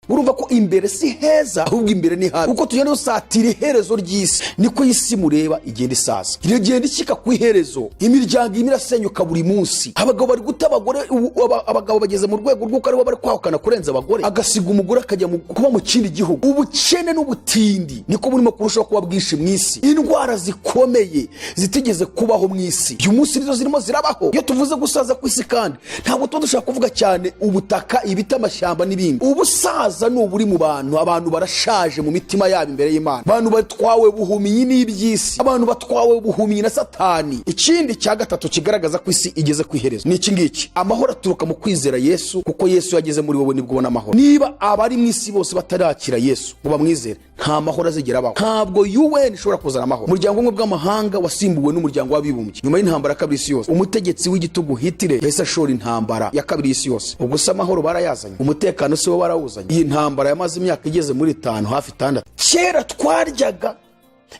Urumva ko imbere si heza, ahubwo imbere ni habi. Uko tugenda dusatira iherezo ry'isi, niko isi mureba igenda isaza, iragenda ishyika ku iherezo. Imiryango irimo irasenyuka buri munsi. Abagabo bari guta abagore. Ubu abagabo bageze mu rwego rw'uko aribo bari kwahukana kurenza abagore, agasiga umugore akajya kuba mu kindi gihugu. Ubukene n'ubutindi niko burimo kurushaho kuba bwinshi mu isi. Indwara zikomeye zitigeze kubaho mu isi, uyu munsi nizo zirimo zirabaho. Iyo tuvuze gusaza kw'isi kandi, ntabwo tuba dushaka kuvuga cyane ubutaka, ibiti, amashyamba n'ibindi. Ubusaza ni uburi mu bantu. Abantu barashaje mu mitima yabo imbere y'Imana. Abantu batwawe buhumyi n'iby'isi, abantu batwawe buhumyi na Satani. Ikindi cya gatatu kigaragaza ko isi igeze ku iherezo ni iki ngiki: amahoro aturuka mu kwizera Yesu, kuko Yesu yageze muri wowe nibwo ubona amahoro. Niba abari mu isi bose batarakira Yesu ngo bamwizere, nta mahoro azigera abaho. Ntabwo UN ishobora kuzana amahoro. Umuryango Umwe bw'Amahanga wasimbuwe n'Umuryango w'Abibumbye nyuma y'intambara ya kabiri y'isi yose. Umutegetsi w'igitugu Hitler yahise ashora intambara ya kabiri y'isi yose. Ubwo se amahoro barayazanye? Umutekano si wo barawuzanye? Iyi ntambara yamaze imyaka igeze muri 5, hafi 6. Kera twaryaga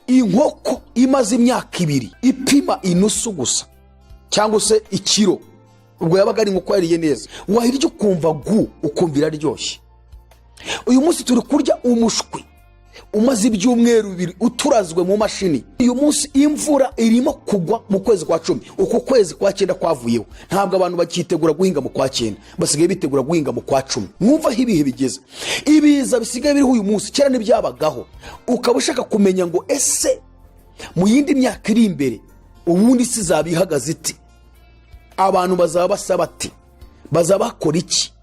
inkoko imaze imyaka 2 ipima inusu gusa cyangwa se ikiro. Ubwo yabaga ari inkoko yariye neza, wayirya ukumva gu, ukumva iraryoshye. Uyu munsi turi kurya umushwi umaze ibyumweru 2 uturazwe mu mashini. Uyu munsi imvura irimo kugwa mu kwezi kwa 10. Uku kwezi kwa 9 kwavuyeho, ntabwo abantu bakitegura guhinga mu kwa 9, basigaye bitegura guhinga mu kwa 10. Mwumva aho ibihe bigeze. Ibiza bisigaye biriho uyu munsi, kera ntibyabagaho. Ukaba ushaka kumenya ngo ese mu yindi myaka iri imbere ubundi isi izaba ihagaze iti? Abantu bazaba basa bati? Bazaba bakora iki?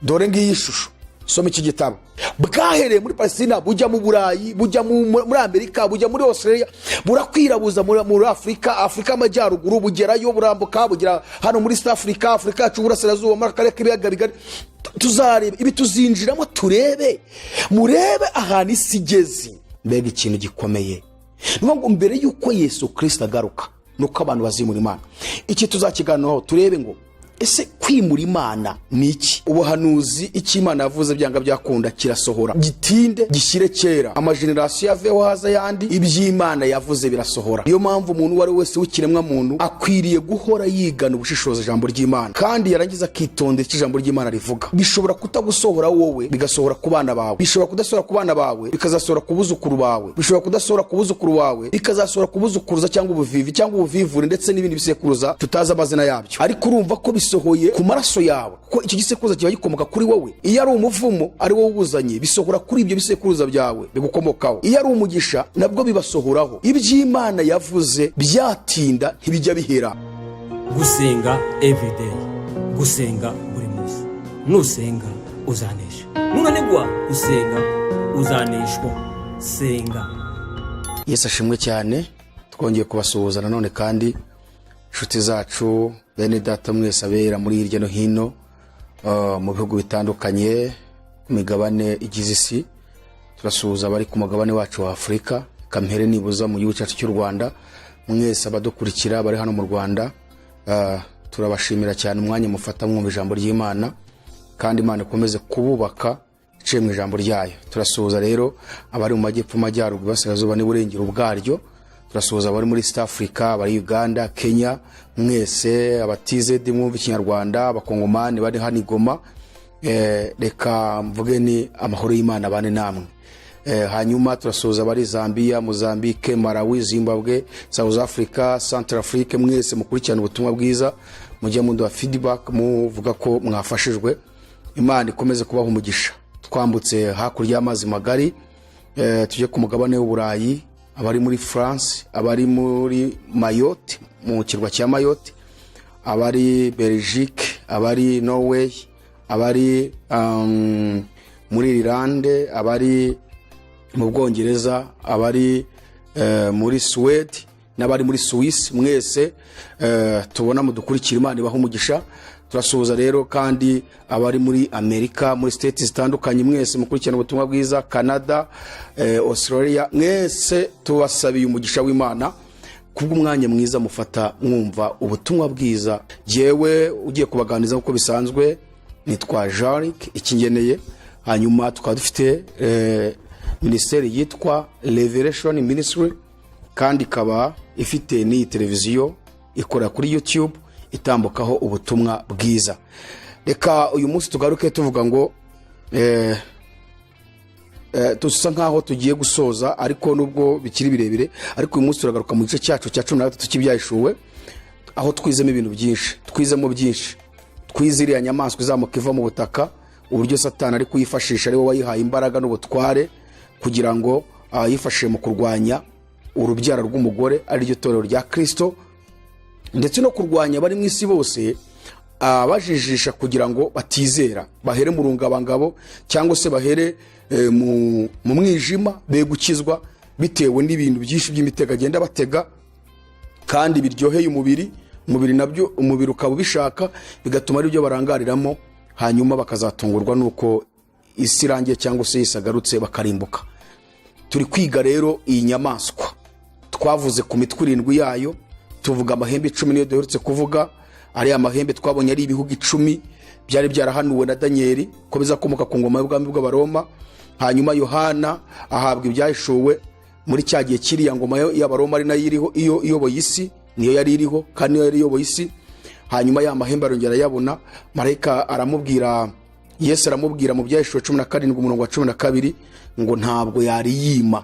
Dore ngiyi shusho. Soma iki gitabo. Bwahereye muri Palestina, bujya mu Burayi, bujya muri Amerika, bujya muri Australia, burakwirabuza muri Afurika, Afurika y'Amajyaruguru, bugerayo, burambuka bugera hano muri East Africa, Afurika yacu y'Uburasirazuba, muri akarere k'Ibiyaga Bigari. Tuzareba ibi, tuzinjiramo turebe, murebe ahantu isi igeze. Mbega ikintu gikomeye! Ni ngo mbere y'uko Yesu Kirisita agaruka, ni uko abantu bazimura Imana. Iki tuzakiganiraho, turebe ngo ese kwimura Imana ni iki? Ubuhanuzi, icyo Imana yavuze, byanga byakunda kirasohora, gitinde gishyire kera, amagenerasiyo aveho haza ayandi, iby'Imana yavuze birasohora. Niyo mpamvu umuntu uwo ari we wese w'ikiremwa muntu akwiriye guhora yigana ubushishozi ijambo ry'Imana, kandi yarangiza akitondera icyo ijambo ry'Imana rivuga. Bishobora kutagusohora wowe, bigasohora ku bana bawe. Bishobora kudasohora ku bana bawe, bikazasohora ku buzukuru bawe. Bishobora kudasohora ku buzukuru bawe, bikazasohora ku buzukuruza cyangwa ubuvivi cyangwa ubuvivure, ndetse n'ibindi bisekuruza tutazi amazina yabyo. Ariko urumva ko bisohoye ku maraso yawe, kuko icyo gisekuruza kiba gikomoka kuri wowe. Iyo ari umuvumo ari wowe uwuzanye, bisohora kuri ibyo bisekuruza byawe bigukomokaho. Iyo ari umugisha, nabwo bibasohoraho. Iby'Imana yavuze byatinda ntibijya bihera. Gusenga everyday, gusenga buri munsi. Nusenga uzanesha, nunanigwa gusenga uzaneshwa. Senga. Yesu ashimwe cyane. Twongeye kubasuhuza nanone kandi, inshuti zacu, bene data mwese abera muri hirya no hino, mu bihugu bitandukanye ku migabane igize isi. Turasuhuza abari ku mugabane wacu wa Afurika, kamere nibuza mu gihugu cyacu cy'u Rwanda. Mwese abadukurikira bari hano mu Rwanda, turabashimira cyane umwanya mufata mwumva ijambo ry'Imana, kandi Imana ikomeze kububaka iciye mu ijambo ryayo. Turasuhuza rero abari mu majyepfo, majyaruguru, iburasirazuba n'iburengero bwaryo. Turasuhuza abari muri East Africa, abari Uganda, Kenya, mwese abatizedi mwumva Ikinyarwanda, Abakongomani bari hano i Goma. Reka mvuge ni amahoro y'Imana bane namwe. Hanyuma turasuhuza abari Zambia, Mozambique, Malawi, Zimbabwe, South Africa, Central Afrique. Mwese mukurikirana ubutumwa bwiza, mujye muduha feedback muvuga ko mwafashijwe. Imana ikomeze kubaha umugisha. Twambutse hakurya y'amazi magari, tujye ku mugabane w'Uburayi. Abari muri France, abari muri Mayotte, mu kirwa cya Mayotte, abari Belgique, abari Norway, abari muri Irlande, abari mu Bwongereza, abari muri Suwede n'abari muri Suwisi, mwese tubona mudukurikira, Imana ibaha umugisha. Turasuhuza rero kandi abari muri Amerika, muri state zitandukanye, mwese mukurikirana ubutumwa bwiza, Canada, Australia, mwese tubasabiye umugisha w'Imana kubw'umwanya mwiza mufata mwumva ubutumwa bwiza. Jyewe ugiye kubaganiriza nk'uko bisanzwe nitwa Jean Ikingeneye. Hanyuma tukaba dufite minisiteri yitwa Revelation Ministry, kandi ikaba ifite n'iyi televiziyo ikorera kuri YouTube itambukaho ubutumwa bwiza. Reka uyu munsi tugaruke tuvuga ngo Dusa nkaho tugiye gusoza, ariko nubwo bikiri birebire, ariko uyu munsi turagaruka mu gice cyacu cya 13 cy'Ibyahishuwe, aho twizemo ibintu byinshi. Twizemo byinshi. Twize iriya nyamaswa izamuka iva mu butaka, uburyo Satani ari kuyifashisha, ari we wayihaye imbaraga n'ubutware kugira ngo yifashishe mu kurwanya urubyaro rw'umugore, ariryo torero rya Kirisito, ndetse no kurwanya abari mu isi bose, abajijisha kugira ngo batizera, bahere mu rungabangabo cyangwa se bahere mu mwijima, be gukizwa, bitewe n'ibintu byinshi by'imitego agenda batega kandi biryoheye umubiri. Umubiri nabyo, umubiri ukaba ubishaka, bigatuma aribyo barangariramo, hanyuma bakazatungurwa n'uko isi irangiye cyangwa se Yesu agarutse, bakarimbuka. Turi kwiga rero iyi nyamaswa. Twavuze ku mitwe irindwi yayo, tuvuga amahembe 10, niyo duherutse kuvuga. Ariya mahembe twabonye ari ibihugu 10 byari byarahanuwe na Daniyeli ko bizakomoka ku ngoma y'ubwami bw'Abaroma. Hanyuma Yohana ahabwa Ibyahishuwe muri cya gihe cy'iriya ngoma y'Abaroma, ari nayo iriho, iyo iyoboye isi. Niyo yari iriho kandi niyo yari iyoboye isi. Hanyuma ya mahembe arongera ayabona, marayika aramubwira, Yesu aramubwira mu Byahishuwe 17 umurongo wa 12 ngo ntabwo yari yima.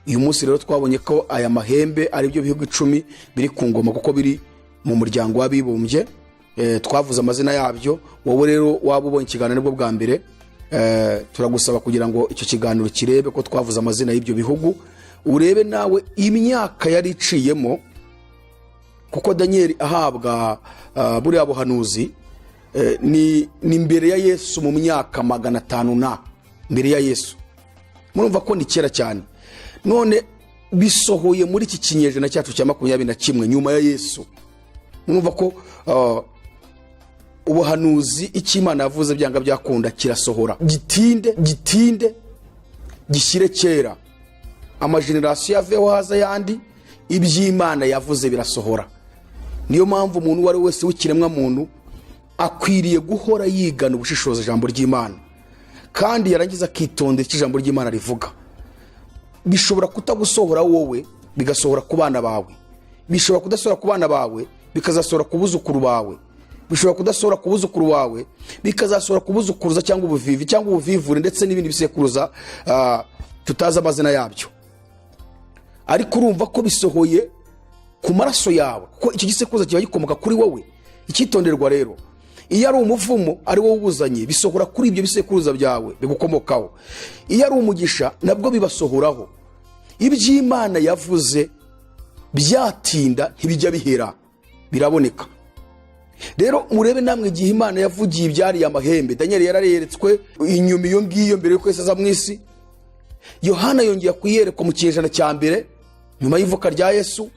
Uyu munsi rero twabonye ko aya mahembe ari byo bihugu 10 biri ku ngoma, kuko biri mu Muryango w'Abibumbye. Twavuze amazina yabyo. Wowe rero waba ubonye ikiganiro nibwo bwa mbere, turagusaba kugira ngo icyo kiganiro kirebe ko twavuze amazina y'ibyo bihugu, urebe nawe imyaka yari iciyemo, kuko Daniyeli ahabwa buriya buhanuzi ni mbere ya Yesu mu myaka 500 na mbere ya Yesu. Murumva ko ni kera cyane. None bisohoye muri iki kinyejana cyacu cya 21 nyuma ya Yesu. Murumva ko ubuhanuzi, icyo Imana yavuze, byanga byakunda kirasohora, gitinde gitinde gishyire kera, amagenerasiyo aveho haza ayandi, iby'Imana yavuze birasohora. Niyo mpamvu umuntu uwo ari we wese w'ikiremwa muntu akwiriye guhora yigana ubushishozi ijambo ry'Imana, kandi yarangiza akitondera icyo ijambo ry'Imana rivuga. Bishobora kutagusohora wowe, bigasohora ku bana bawe. Bishobora kudasohora ku bana bawe, bikazasohora ku buzukuru bawe. Bishobora kudasohora ku buzukuru bawe, bikazasohora ku buzukuruza cyangwa ubuvivi cyangwa ubuvivure, ndetse n'ibindi bisekuruza tutazi amazina yabyo. Ariko urumva ko bisohoye ku maraso yawe, kuko icyo gisekuruza kiba gikomoka kuri wowe. Icyitonderwa rero, iyo ari umuvumo ari wowe uwuzanye, bisohora kuri ibyo bisekuruza byawe bigukomokaho. Iyo ari umugisha, nabwo bibasohoraho. Iby'Imana yavuze byatinda ntibijya bihera, biraboneka. Rero murebe namwe igihe Imana yavugiye ibyariye amahembe. Daniel yarareretswe inyuma iyo ngiyo mbere y'uko Yesu aza mu isi. Yohana yongera kuyerekwa mu kinyejana cya mbere nyuma y'ivuka rya Yesu.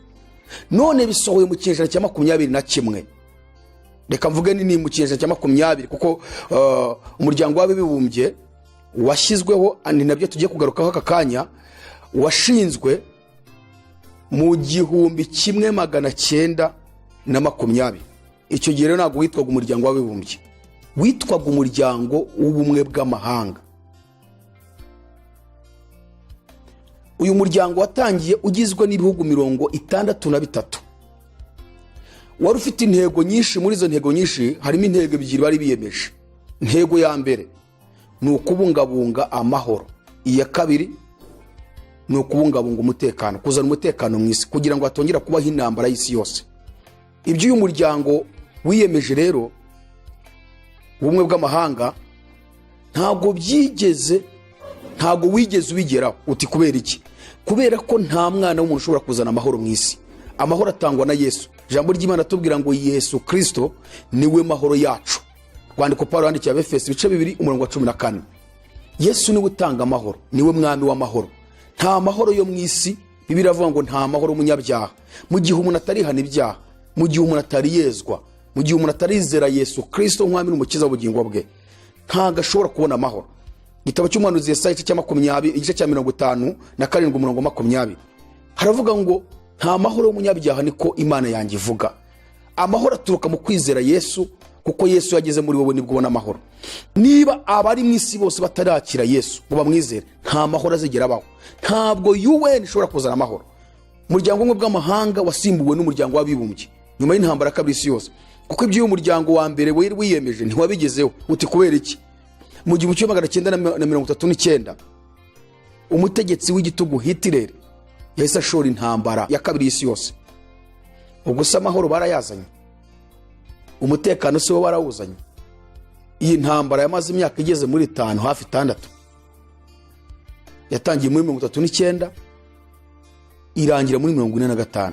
None bisohoye mu kinyejana cya 21. Reka mvuge nini, mu kinyejana cya 20, kuko Umuryango w'Abibumbye washyizweho, ni nabyo tugiye kugarukaho aka kanya, washinzwe mu 1920. Icyo gihe rero ntabwo witwaga Umuryango w'Abibumbye, witwaga Umuryango w'Ubumwe bw'Amahanga. Uyu muryango watangiye ugizwe n'ibihugu 63. Wari ufite intego nyinshi. Muri izo ntego nyinshi harimo intego ebyiri bari biyemeje. Intego ya mbere ni ukubungabunga amahoro. Iya kabiri ni ukubungabunga umutekano, kuzana umutekano mu isi kugira ngo hatongera kubaho intambara y'isi yose. Ibyo uyu muryango wiyemeje rero, Ubumwe bw'Amahanga, ntabwo byigeze, ntabwo wigeze ubigeraho. Uti kubera iki? Kubera ko nta mwana w'umuntu ushobora kuzana amahoro mu isi. Amahoro atangwa na Yesu. Ijambo ry'Imana atubwira ngo Yesu Kirisito niwe mahoro yacu. Rwandiko Paul yandikiye Abefesi, ibice 2, umurongo wa 14. Yesu niwe utanga amahoro, niwe mwami w'amahoro. Nta mahoro yo mu isi. Bibiliya iravuga ngo nta mahoro y'umunyabyaha. Mu gihe umuntu atarihana ibyaha, mu gihe umuntu atari yezwa, mu gihe umuntu atarizera Yesu Kirisito nk'umwami n'umukiza w'ubugingo bwe, ntabwo ashobora kubona amahoro. Igitabo cy'umuhanuzi Yesaya, igice cya 20, igice cya 57, umurongo wa 20, haravuga ngo nta mahoro y'umunyabyaha, niko Imana yanjye ivuga. Amahoro aturuka mu kwizera Yesu, kuko Yesu yageze muri wowe nibwo ubona amahoro. Niba abari mu isi bose batarakira Yesu ngo bamwizere, nta mahoro azigera abaho. Ntabwo UN ishobora kuzana amahoro. Umuryango Umwe bw'Amahanga wasimbuwe n'Umuryango w'Abibumbye nyuma y'intambara ya kabiri isi yose, kuko ibyo uyu muryango wa mbere wari wiyemeje ntiwabigezeho. Uti kubera iki? Mu 1939 Umutegetsi w'igitugu Hitler yahise ashora intambara ya kabiri y'isi yose. Ubwo se amahoro barayazanye? Umutekano si wo barawuzanye? Iyi ntambara yamaze imyaka igeze muri 5, hafi 6. Yatangiye muri 39, irangira muri 45.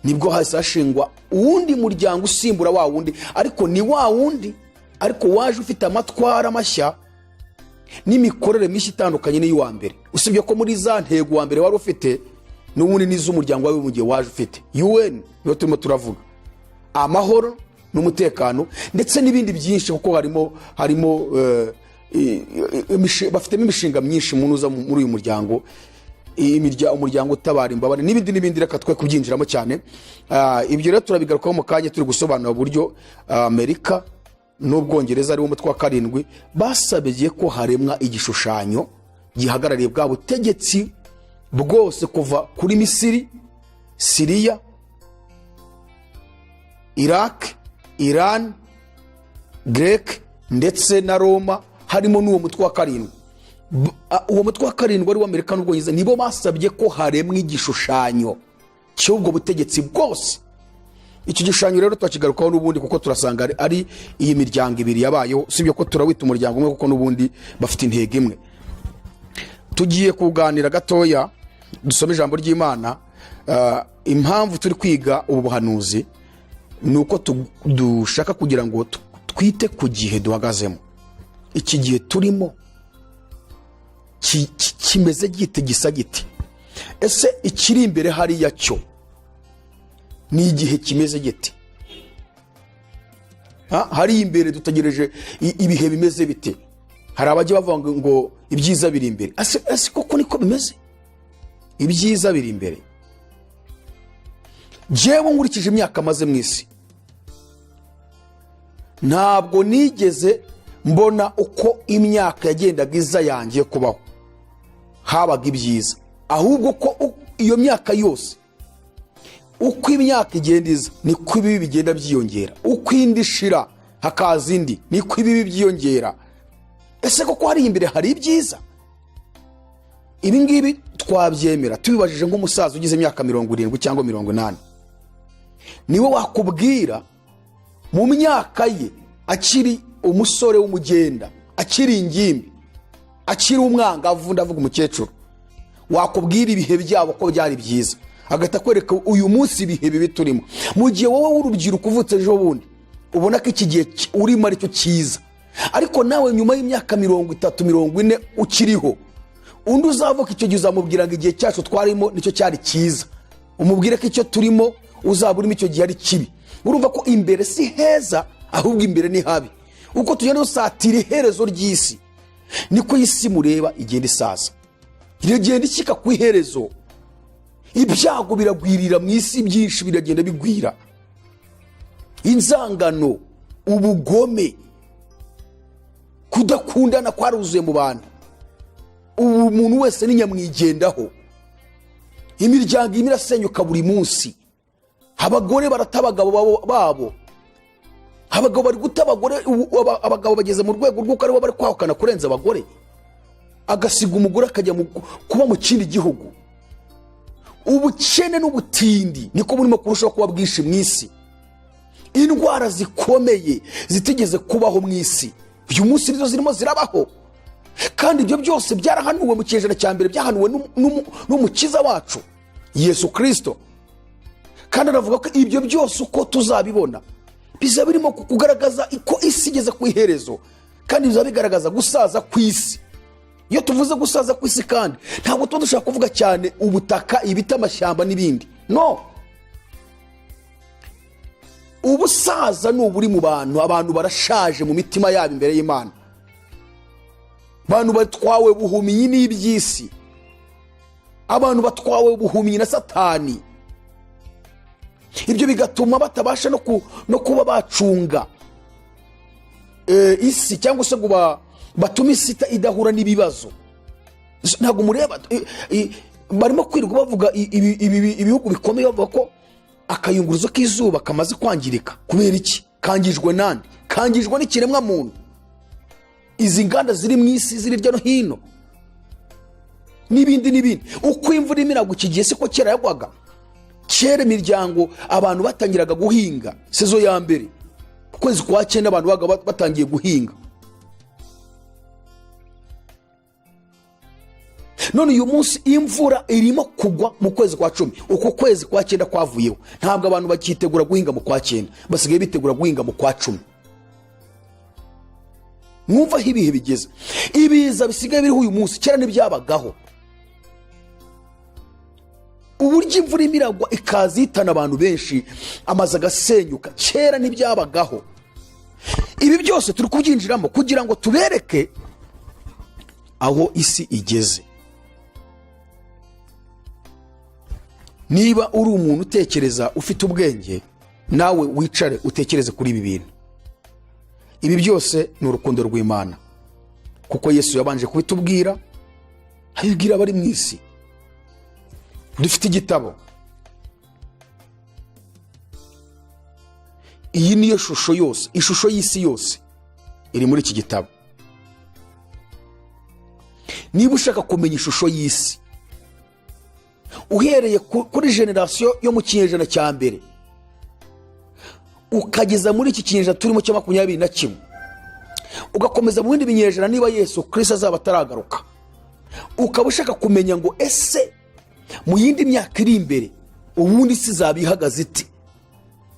Nibwo hahise hashingwa uwundi muryango usimbura wa wundi, ariko ni wa wundi, ariko waje ufite amatwara mashya n'imikorere mishya itandukanye n'iy'uwa mbere, usibye ko muri za ntego uwa mbere wari ufite n'ubundi n'iz'umuryango w'abibumbye waje ufite. UN niyo turimo turavuga, amahoro n'umutekano ndetse n'ibindi byinshi, kuko harimo bafitemo imishinga myinshi munuza muri uyu muryango, umuryango utabara imbabare n'ibindi n'ibindi. Reka twe kubyinjiramo cyane. Ibyo rero turabigarukaho mu kanya, turi gusobanura uburyo Amerika n'Ubwongereza, ariwo mutwe wa karindwi, basabye ko haremwa igishushanyo gihagarariye bwa butegetsi bwose, kuva kuri Misiri, Siriya, Iraq, Iran, Grek ndetse na Roma, harimo n'uwo mutwe wa karindwi. Uwo mutwe wa karindwi ari uw'Amerika n'Ubwongereza, nibo basabye ko haremwa igishushanyo cy'ubwo butegetsi bwose. Icyo gishushanyo rero turakigarukaho n'ubundi, kuko turasanga ari iyi miryango ibiri yabayeho, usibye ko turawita umuryango umwe kuko n'ubundi bafite intego imwe. Tugiye kuganira gatoya, dusome ijambo ry'Imana. Impamvu turi kwiga ubu buhanuzi ni uko dushaka kugira ngo twite ku gihe duhagazemo. Iki gihe turimo kimeze gite? Gisa gite? Ese ikiri imbere hariya cyo ni igihe kimeze gite? Hariya imbere dutegereje ibihe bimeze bite? Hari abajya bavuga ngo ibyiza biri imbere. Ese koko niko bimeze? Ibyiza biri imbere? Jyewe nkurikije imyaka maze mu isi, ntabwo nigeze mbona uko imyaka yagendaga iza yanjye yo kubaho habaga ibyiza, ahubwo ko iyo myaka yose, uko imyaka igenda iza, niko ibibi bigenda byiyongera. Uko indi ishira hakaza indi, niko ibibi byiyongera. Ese koko hari imbere hari ibyiza? Ibi ngibi twabyemera tubibajije nk'umusaza ugize imyaka 70 cyangwa 80. Niwe wakubwira mu myaka ye, akiri umusore w'umugenda, akiri ingimbi, akiri umwangavu, ndavuga umukecuru, wakubwira ibihe byabo ko byari byiza, agahita akwereka uyu munsi ibihe bibi turimo, mu gihe wowe w'urubyiruko uvutse ejo bundi ubona ko iki gihe urimo aricyo cyiza. Ariko nawe nyuma y'imyaka 30, 40 ukiriho, undi uzavuka icyo gihe uzamubwira ngo igihe cyacu twarimo nicyo cyari cyiza, umubwire ko icyo turimo uzaba urimo icyo gihe ari kibi. Urumva ko imbere si heza, ahubwo imbere ni habi. Uko tugenda dusatira iherezo ry'isi, niko isi mureba igenda isaza, iragenda ishyika ku iherezo. Ibyago biragwirira mu isi, byinshi biragenda bigwira, inzangano, ubugome, kudakundana kwaruzuye mu bantu. Ubu umuntu wese ni nyamwigendaho. Imiryango irimo irasenyuka buri munsi. Abagore barata abagabo babo, abagabo bari guta abagore. Ubu abagabo bageze mu rwego rw'uko aribo bari kwahukana kurenza abagore, agasiga umugore akajya kuba mu kindi gihugu. Ubukene n'ubutindi niko burimo kurushaho kuba bwinshi mu isi. Indwara zikomeye zitigeze kubaho mu isi, uyu munsi nizo zirimo zirabaho. Kandi ibyo byose byarahanuwe mu kinyejana cya mbere, byahanuwe n'Umukiza wacu Yesu Kirisito. Kandi aravuga ko ibyo byose uko tuzabibona bizaba birimo kugaragaza ko isi igeze ku iherezo, kandi bizaba bigaragaza gusaza kw'isi. Iyo tuvuze gusaza kw'isi kandi, ntabwo tuba dushaka kuvuga cyane ubutaka, ibiti, amashyamba n'ibindi. No ubusaza ni uburi mu bantu. Abantu barashaje mu mitima yabo imbere y'Imana. Abantu batwawe buhumyi n'iby'isi, abantu batwawe buhumyi na Satani. Ibyo bigatuma batabasha no kuba bacunga isi, cyangwa se ngo batume isi idahura n'ibibazo. Ntabwo mureba barimo kwirirwa bavuga ibihugu bikomeye, bavuga ko akayunguruzo k'izuba kamaze kwangirika. Kubera iki? Kangijwe nande? Kangijwe n'ikiremwa muntu. Izi nganda ziri mu isi, ziri hirya no hino. N'ibindi n'ibindi. Uko imvura irimo iragwa iki gihe siko kera yagwaga. Kera imiryango, abantu batangiraga guhinga saison ya mbere ukwezi kwa cyenda, abantu babaga batangiye guhinga. None uyu munsi imvura irimo kugwa mu kwezi kwa 10. Uku kwezi kwa cyenda kwavuyeho, ntabwo abantu bakitegura guhinga mu kwa cyenda, basigaye bitegura guhinga mu kwa 10. Mwumva aho ibihe bigeze. Ibiza bisigaye biriho uyu munsi, kera ntibyabagaho. Uburyo imvura irimo iragwa ikaza ihitana abantu benshi, amazu agasenyuka, kera ntibyabagaho. Ibi byose turi kubyinjiramo kugira ngo tubereke aho isi igeze. Niba uri umuntu utekereza, ufite ubwenge, nawe wicare utekereze kuri ibi bintu. Ibi byose ni urukundo rw'Imana, kuko Yesu yabanje kubitubwira, abibwira abari mu isi. Dufite igitabo, iyi niyo shusho yose, ishusho y'isi yose iri muri iki gitabo. Niba ushaka kumenya ishusho y'isi uhereye kuri génération yo mu kinyejana cya mbere ukageza muri iki kinyejana turimo cya 21, ugakomeza mu bindi binyejana niba Yesu Kirisito azaba ataragaruka, ukaba ushaka kumenya ngo ese mu yindi myaka iri imbere ubundi isi izaba ihagaze ite,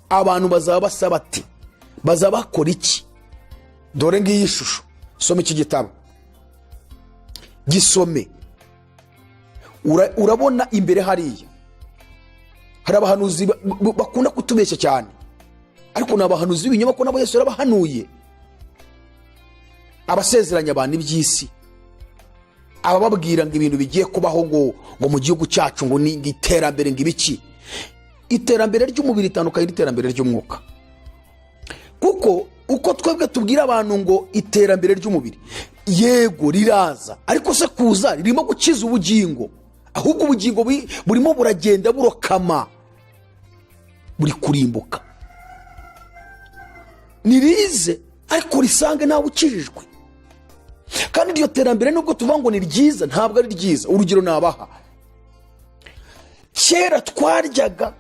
abantu bazaba basa bate, bazaba bakora iki, dore ngiyi shusho. Soma iki gitabo, gisome. Urabona imbere hariya hari abahanuzi bakunda kutubeshya cyane, ariko ni abahanuzi b'ibinyoma, ko nabo Yesu yarabahanuye. Abasezeranya abantu iby'isi, abababwira ngo ibintu bigiye kubaho, ngo mu gihugu cyacu ngo ni iterambere, ngo ibiki. Iterambere ry'umubiri ritandukanye n'iterambere ry'umwuka, kuko uko twebwe tubwira abantu ngo iterambere ry'umubiri, yego riraza, ariko se kuza ririmo gukiza ubugingo? Ahubwo ubugingo burimo buragenda burokama, buri kurimbuka. Nirize ariko risange nawe ukijijwe. Kandi iryo terambere nubwo tuvuga ngo ni ryiza, ntabwo ari ryiza. Urugero nabaha: kera twaryaga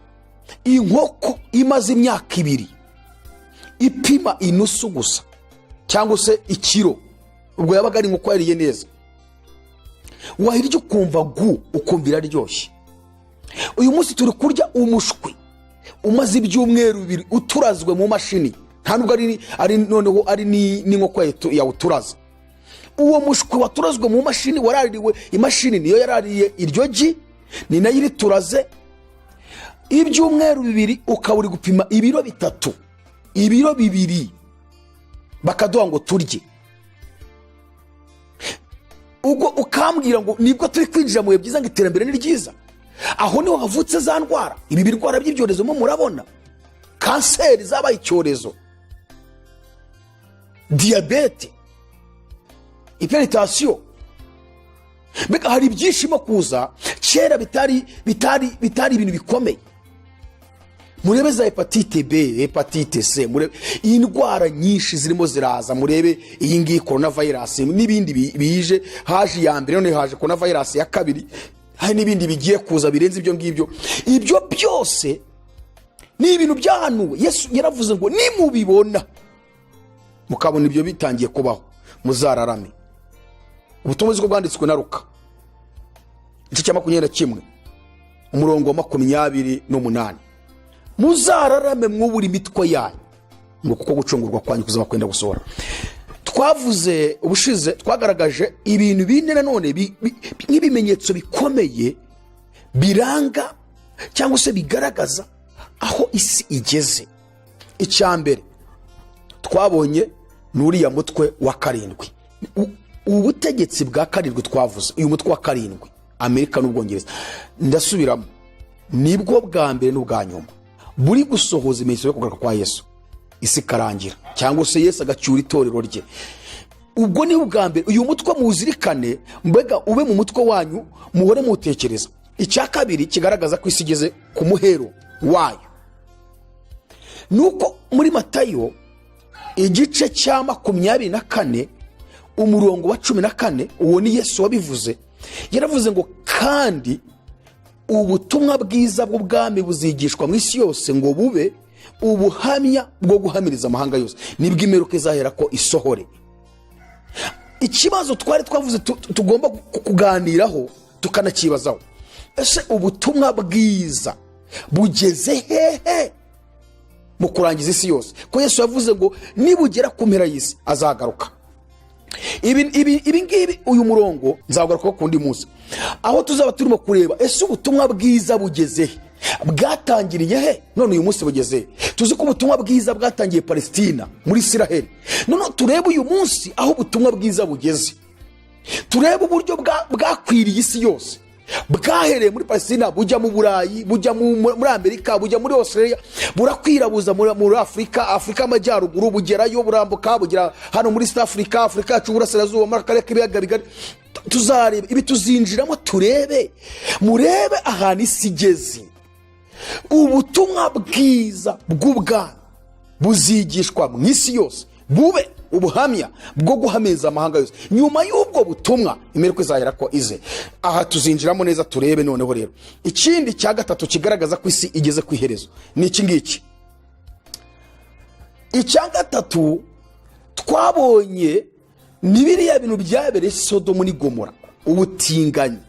inkoko imaze imyaka 2, ipima inusu gusa cyangwa se ikiro, ubwo yabaga ari inkoko yariye neza, wayirya ukumva gu, ukumva iraryoshye. Uyu munsi turi kurya umushwi umaze ibyumweru 2 uturazwe mu mashini, nta nubwo ari noneho ari n'inkoko yawuturaza. Uwo mushwi waturazwe mu mashini waraririwe, imashini niyo yarariye iryo gi, ni nayo irituraze. Ibyumweru 2 ukaba uri gupima ibiro 3, ibiro 2, bakaduha ngo turye. Ubwo ukambwira ngo nibwo turi kwinjira mu bihe byiza, ngo iterambere ni ryiza. Aho niho havutse za ndwara, ibi birwara by'ibyorezo mo murabona, kanseri zabaye icyorezo, diyabete, hypertension. Mbega hari ibyishimo kuza kera bitari ibintu bikomeye. Murebe za hépatite B, hépatite C, murebe indwara nyinshi zirimo ziraza, murebe iyi ngiyi corona virus n'ibindi bije. Haje iya mbere, none haje corona virus ya kabiri, hari n'ibindi bigiye kuza birenze ibyo ngibyo. Ibyo byose ni ibintu byahanuwe. Yesu yaravuze ngo nimubibona, mukabona ibyo bitangiye kubaho, muzararame. Ubutumwa bwiza bwanditswe na Luka, igice cya 21, umurongo wa 28: muzararame mwubure imitwe yanyu, ngo kuko gucungurwa kwanyu kuzaba kwenda gusohora. Twavuze ubushize, twagaragaje ibintu bine nanone nk'ibimenyetso bikomeye biranga cyangwa se bigaragaza aho isi igeze. Icya mbere twabonye ni uriya mutwe wa karindwi, ubutegetsi bwa karindwi twavuze. Uyu mutwe wa karindwi, Amerika n'Ubwongereza, ndasubiramo, nibwo bwa mbere n'ubwa nyuma buri gusohoza ibimenyetso byo kugaruka kwa Yesu, isi ikarangira cyangwa se Yesu agacyura itorero rye. Ubwo ni ubwa mbere. Uyu mutwe muwuzirikane, mbega ube mu mutwe wanyu, muhore muwutekereza. Icya kabiri kigaragaza ko isi igeze ku muhero wayo ni uko muri Matayo igice cya 24 umurongo wa 14, uwo ni Yesu wabivuze. Yaravuze ngo: "Kandi ubutumwa bwiza bw'ubwami buzigishwa mu isi yose ngo bube ubuhamya bwo guhamiriza amahanga yose, nibwo imperuka izahera ko isohore." Ikibazo twari twavuze tugomba kuganiraho tukanakibazaho: ese ubutumwa bwiza bugeze hehe mu kurangiza isi yose, ko Yesu yavuze ngo nibugera ku mpera y'isi azagaruka? Ibi ngibi, uyu murongo nzagaruka ku wundi munsi, aho tuzaba turimo kureba: ese ubutumwa bwiza bugeze he? Bwatangiriye he? None uyu munsi bugeze he? Tuzi ko ubutumwa bwiza bwatangiye Palesitina, muri Isiraheli. None turebe uyu munsi aho ubutumwa bwiza bugeze, turebe uburyo bwakwiriye isi yose. Bwahereye muri Palesitina, bujya mu Burayi, bujya muri Amerika, bujya muri Australia, burakwira buza muri Afurika, Afurika y'Amajyaruguru bugerayo, burambuka bugera hano muri East Africa, Afurika yacu y'Uburasirazuba, muri akarere k'Ibiyaga Bigari. Tuzareba ibi, tuzinjiramo turebe, murebe ahantu isi igeze. Ubutumwa bwiza bw'ubwami buzigishwa mu isi yose, bube ubuhamya bwo guhamiriza amahanga yose, nyuma y'ubwo butumwa imperuka izahera ko ize. Aha tuzinjiramo neza turebe. Noneho rero ikindi cya gatatu kigaragaza ko isi igeze ku iherezo ni iki ngiki. Icya gatatu twabonye ni biriya bintu byabereye Sodomu n'i Gomora: ubutinganyi,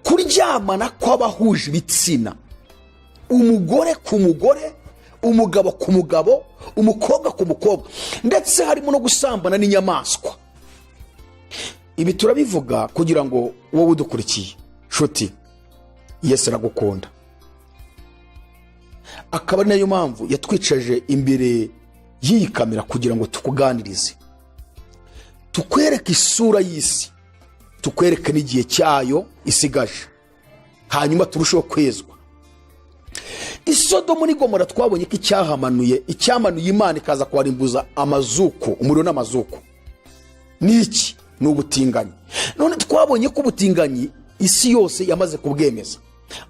kuryamana kw'abahuje ibitsina, umugore ku mugore, umugabo ku mugabo, umukobwa ku mukobwa, ndetse harimo no gusambana n'inyamaswa. Ibi turabivuga kugira ngo wowe udukurikiye, nshuti, Yesu aragukunda, akaba ari nayo mpamvu yatwicaje imbere y'iyi kamera kugira ngo tukuganirize, tukwereke isura y'isi, tukwereke n'igihe cyayo isigaje, hanyuma turusheho kwezwa. Isodomu n'Igomora twabonye ko icyahamanuye, icyamanuye Imana ikaza kuharimbuza amazuku, umuriro n'amazuku, ni iki? Ni ubutinganyi. None twabonye ko ubutinganyi isi yose yamaze kubwemeza.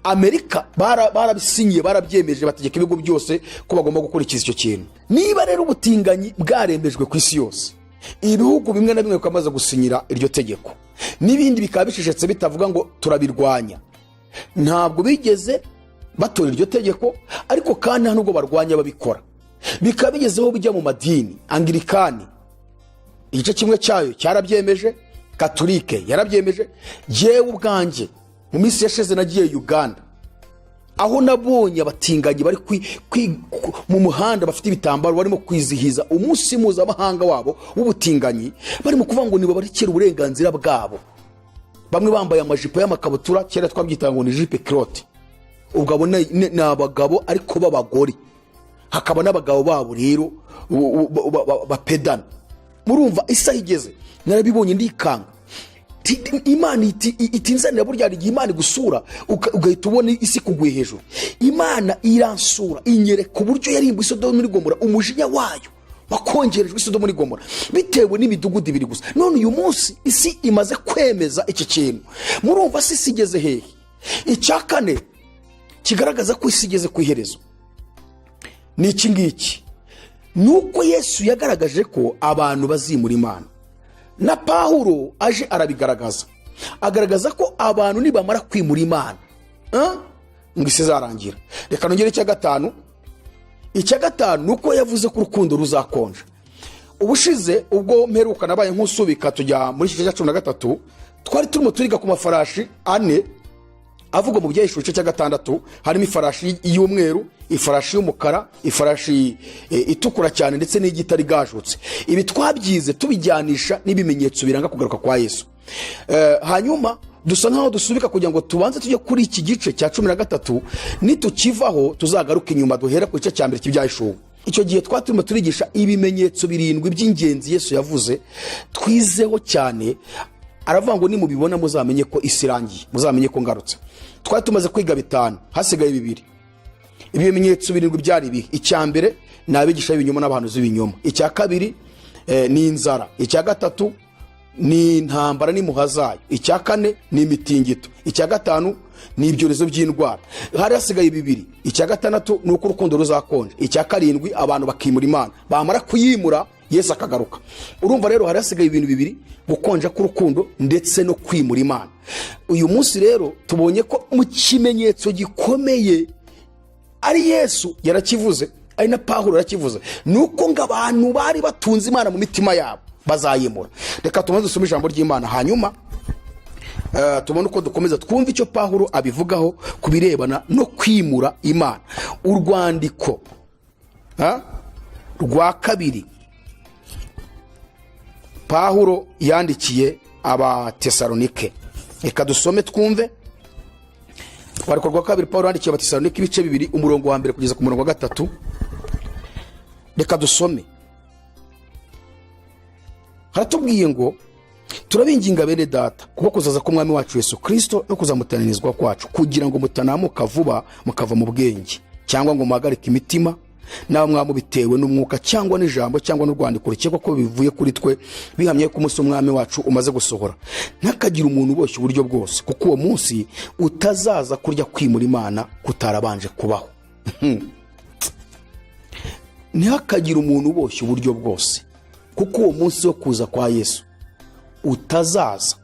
Amerika barabisinyiye, barabyemeje, bategeka ibihugu byose ko bagomba gukurikiza icyo kintu. Niba rero ubutinganyi bwaremejwe ku isi yose, ibihugu bimwe na bimwe bikamaze gusinyira iryo tegeko, n'ibindi bikaba bicecetse bitavuga ngo turabirwanya, ntabwo bigeze batora iryo tegeko, ariko kandi nta nubwo barwanya babikora, bikaba bigezeho bijya mu madini. Angirikani igice kimwe cyayo cyarabyemeje, Katolike yarabyemeje. Yewe, ubwanjye mu minsi yashize nagiye Uganda, aho nabonye abatinganyi bari mu muhanda, bafite ibitambaro, barimo kwizihiza umunsi mpuzamahanga wabo w'ubutinganyi, barimo kuvuga ngo nibabarekere uburenganzira bwabo. Bamwe bambaye amajipo y'amakabutura, kera twabyitaga ngo ni jupe culotte. Ubwo abo ni abagabo ariko b'abagore, hakaba n'abagabo babo rero bapedana. Murumva isaha igeze. Narabibonye ndikanga. Imana itinzanira. Burya hari igihe Imana igusura ugahita ubona isi ikuguye hejuru. Imana iransura, inyereka uburyo yarimbuye Isodomu n'Igomora, umujinya wayo wakongerejwe Isodomu n'Igomora bitewe n'imidugudu ibiri gusa. None uyu munsi isi imaze kwemeza iki kintu. Murumva se isi igeze hehe? Icya kane kigaragaza ko isi igeze ku iherezo ni iki ngiki: ni uko Yesu yagaragaje ko abantu bazimura Imana, na Pawulo aje arabigaragaza, agaragaza ko abantu nibamara kwimura Imana, ngo isi izarangira. Reka nongere icya gatanu. Icya gatanu ni uko yavuze ko urukundo ruzakonja. Ubushize ubwo mperuka nabaye nk'usubika tujya muri iki gice cya 13. Twari turimo turiga ku mafarashi ane avugwa mu Byahishuwe igice cya 6, harimo ifarashi y'umweru, ifarashi y'umukara, ifarashi itukura cyane, ndetse n'igitare igajutse. Ibi twabyize tubijyanisha n'ibimenyetso biranga kugaruka kwa Yesu. Hanyuma dusa nkaho dusubika kugira ngo tubanze tujye kuri iki gice cya 13, nitukivaho tuzagaruke inyuma duhere ku gice cya mbere cy'Ibyahishuwe. Icyo gihe twari turimo turigisha ibimenyetso birindwi by'ingenzi Yesu yavuze twizeho cyane, aravuga ngo: "Nimubibona muzamenye ko isi irangiye, muzamenye ko ngarutse." Twari tumaze kwiga bitanu, hasigaye bibiri. Ibimenyetso birindwi byari ibihe? Icya mbere ni abigisha b'ibinyoma n'abahanuzi b'ibinyoma. Icya kabiri ni inzara. Icya gatatu ni intambara n'impuha zayo. Icya kane ni imitingito. Icya gatanu ni ibyorezo by'indwara. Hari hasigaye bibiri. Icya gatandatu ni uko urukundo ruzakonja. Icya karindwi, abantu bakimura Imana. Bamara kuyimura, Yesu akagaruka. Urumva rero hari hasigaye ibintu bibiri: gukonja k'urukundo ndetse no kwimura Imana. Uyu munsi rero tubonye ko mu kimenyetso gikomeye, ari Yesu yarakivuze, ari na Pawulo yarakivuze, ni uko ngo abantu bari batunze Imana mu mitima yabo bazayimura. Reka tumaze dusome ijambo ry'Imana, hanyuma tubone uko dukomeza twumve icyo Pawulo abivugaho ku birebana no kwimura Imana. Urwandiko rwa kabiri Pawulo yandikiye Abatesalonike, reka dusome twumve. Urwandiko rwa kabiri Pawulo yandikiye Abatesalonike, ibice 2, umurongo wa mbere kugeza ku murongo wa gatatu. Reka dusome. Haratubwiye ngo: "Turabinginga bene data, kuko kuzaza k'Umwami wacu Yesu Kirisito no kuzamuteranyirizwa kwacu, kugira ngo mutanamuka vuba mukava mu bwenge, cyangwa ngo muhagarike imitima, nawe mwamubitewe n'umwuka cyangwa n'ijambo cyangwa n'urwandiko rukekwa ko bivuye kuri twe, bihamye ko umunsi w'Umwami wacu umaze gusohora. Ntihakagire umuntu uboshye uburyo bwose, kuko uwo munsi utazaza kurya kwimura Imana kutarabanje kubaho." Ntihakagire umuntu uboshye uburyo bwose, kuko uwo munsi wo kuza kwa Yesu utazaza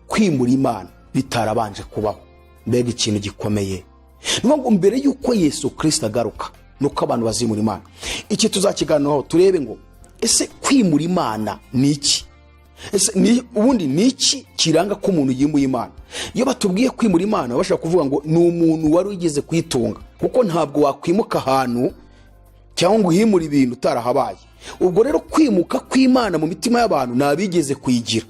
kwimura Imana bitarabanje kubaho. Mbega ikintu gikomeye! Ni ngo mbere y'uko Yesu Kirisito agaruka, ni uko abantu bazimura Imana. Iki tuzakiganiraho, turebe ngo ese kwimura Imana ni iki? Ese ubundi ni iki kiranga ko umuntu yimuye Imana? Iyo batubwiye kwimura Imana, bashobora kuvuga ngo ni umuntu wari wigeze kuyitunga, kuko ntabwo wakwimuka ahantu cyangwa ngo uhimure ibintu utarahabaye. Ubwo rero kwimuka kw'Imana mu mitima y'abantu ni abigeze kuyigira,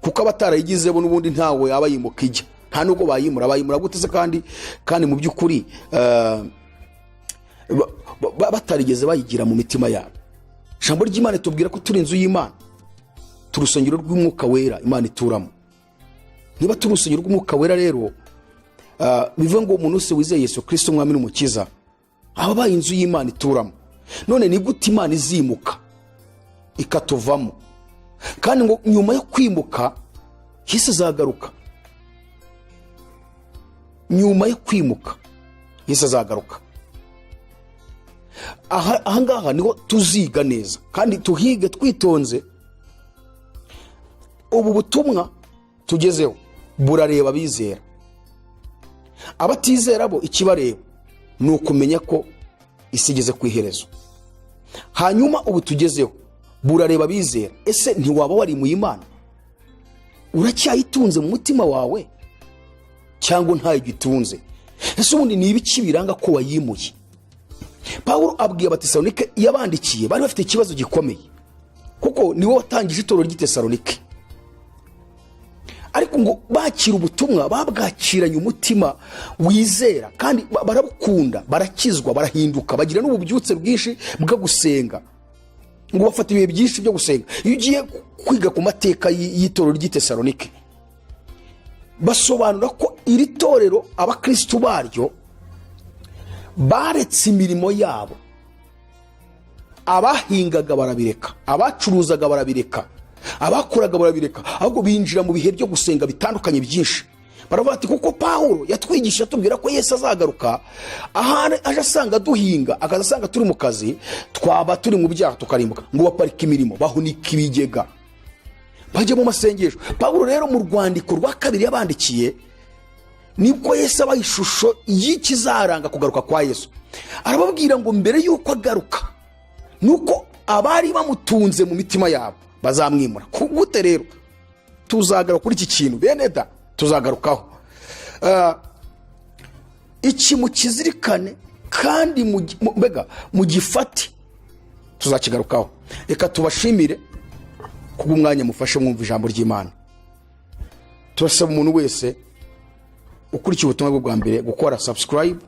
kuko abatarayigize bo n'ubundi ntawe yaba yimuka ijya, nta nubwo bayimura. Bayimura gute se kandi mu by'ukuri batarigeze bayigira mu mitima yabo? Ijambo ry'Imana tubwira ko turi inzu y'Imana, turi urusengero rw'Umwuka Wera Imana ituramo. Niba turi urusengero rw'Umwuka Wera rero, bivuga ngo umuntu wese wizeye Yesu Kirisito Umwami n'Umukiza aba abaye inzu y'Imana ituramo. None ni gute Imana izimuka ikatuvamo, kandi ngo nyuma yo kwimuka Yesu azagaruka? Nyuma yo kwimuka Yesu azagaruka. Ahangaha niho tuziga neza kandi tuhige twitonze. Ubu butumwa tugezeho burareba abizera. Abatizera bo ikibareba ni ukumenya ko isi igeze ku iherezo. Hanyuma ubu tugezeho burareba abizera. Ese ntiwaba warimuye Imana? Uracyayitunze mu mutima wawe cyangwa ntayo ugitunze? Ese ubundi ni ibiki biranga ko wayimuye? Pawulo abwiye Abatesalonike yabandikiye, bari bafite ikibazo gikomeye, kuko niwe watangije itorero ry'i Tesalonike. Ariko ngo bakira ubutumwa, babwakiranye umutima wizera kandi barabukunda, barakizwa, barahinduka, bagira n'ububyutse bwinshi bwo gusenga, ngo bafata ibihe byinshi byo gusenga. Iyo ugiye kwiga ku mateka y'itorero ry'i Tesalonike, basobanura ko iri torero abakirisitu baryo baretse imirimo yabo: abahingaga barabireka, abacuruzaga barabireka, abakoraga barabireka, ahubwo binjira mu bihe byo gusenga bitandukanye byinshi. Baravuga ati: "Kuko Pawulo yatwigisha atubwira ko Yesu azagaruka, ahari aje asanga duhinga, akaza asanga turi mu kazi, twaba turi mu byaha tukarimbuka." Ngo baparika imirimo, bahunika ibigega, bajya mu masengesho. Pawulo rero mu rwandiko rwa kabiri yabandikiye, nibwo Yesu abaha ishusho y'ikizaranga kugaruka kwa Yesu. Arababwira ngo mbere y'uko agaruka, nuko abari bamutunze mu mitima yabo bazamwimura. Gute rero? Tuzagaruka kuri iki kintu, bene da, tuzagarukaho. Iki mukizirikane kandi mbega mugifate, tuzakigarukaho. Reka tubashimire kubw'umwanya mufashe mwumva ijambo ry'Imana. Turasaba umuntu wese ukurikiye ubutumwa bwe bwa mbere gukora subscribe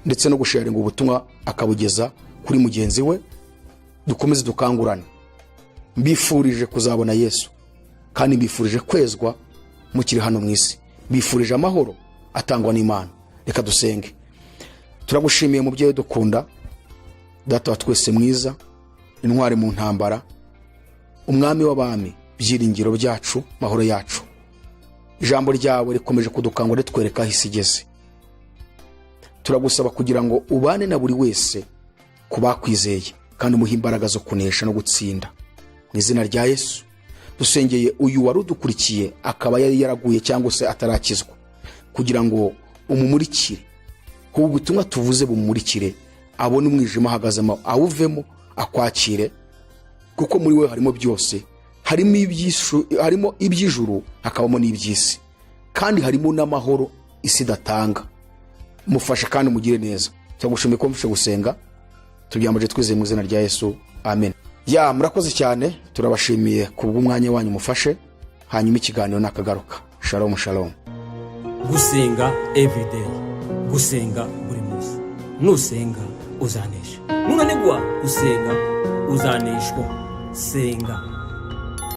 ndetse no gusharinga ubutumwa akabugeza kuri mugenzi we. Dukomeze dukangurane. Mbifurije kuzabona Yesu kandi mbifurije kwezwa mukiri hano mu isi. Mbifurije amahoro atangwa n'Imana. Reka dusenge. Turagushimiye mubyeyi dukunda, Data wa twese mwiza, intwari mu ntambara, Umwami w'abami, byiringiro byacu, mahoro yacu. Ijambo ryawe rikomeje kudukangura, ritwereka aho isi igeze. Turagusaba kugira ngo ubane na buri wese ku bakwizeye kandi Kandi umuhe imbaraga zo kunesha no gutsinda mu izina rya Yesu. Dusengeye uyu wari udukurikiye, akaba yari yaraguye cyangwa se atarakizwa, kugira ngo umumurikire. Ubu butumwa tuvuze bumumurikire, abone umwijima ahagazemo awuvemo, akwakire, kuko muri we harimo byose. Harimo iby'ijuru, hakabamo n'iby'isi, kandi harimo n'amahoro isi idatanga. Mufashe kandi umugire neza. Turagushimiye ko mufashe gusenga. Tubyambaje twizeye mu izina rya Yesu, amen. Ya, murakoze cyane, turabashimiye ku bw'umwanya wanyu mufashe. Hanyuma ikiganiro nakagaruka. Shalom, shalom. Gusenga everyday, gusenga buri munsi. Nusenga uzanesha, nunanigwa gusenga uzaneshwa. Senga.